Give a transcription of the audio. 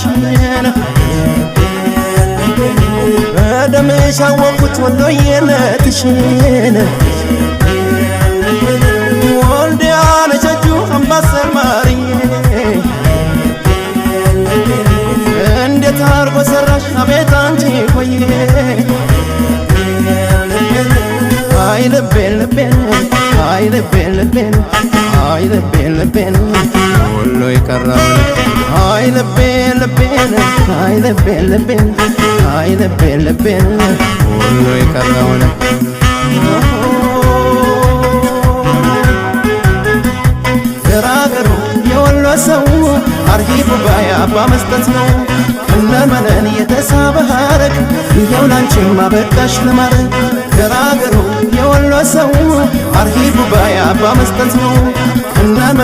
መዓዛሽን። በደምሽ አወቅኩት ወሎዬነትሽን። ወልዲያ ነጨጁ አምባሰል ማርዬ፣ እንዴት አርጎ ሰራሽ አቤት አንቺ ሆዬ። አይ ልቤን ልቤን፣ አይ ልቤን ልቤን፣ አይ ልቤን ልቤን ወሎ የቀረውን፣ አይ ልቤን ልቤን፣ አይ ልቤን ልቤን፣ አይ ልቤን ልቤን ወሎ የቀረውን። ገራገሩ የወሎ ሰው አርሂቡ ባይ አባ መስጠት ነው። እነመነን የተሳበ ሐረግ ይኸው ላንቺማ በቃሽ ለማድረግ። ገራገሩ የወሎ ሰው አርሂቡ ባይ አባ መስጠት ነው። እነመነን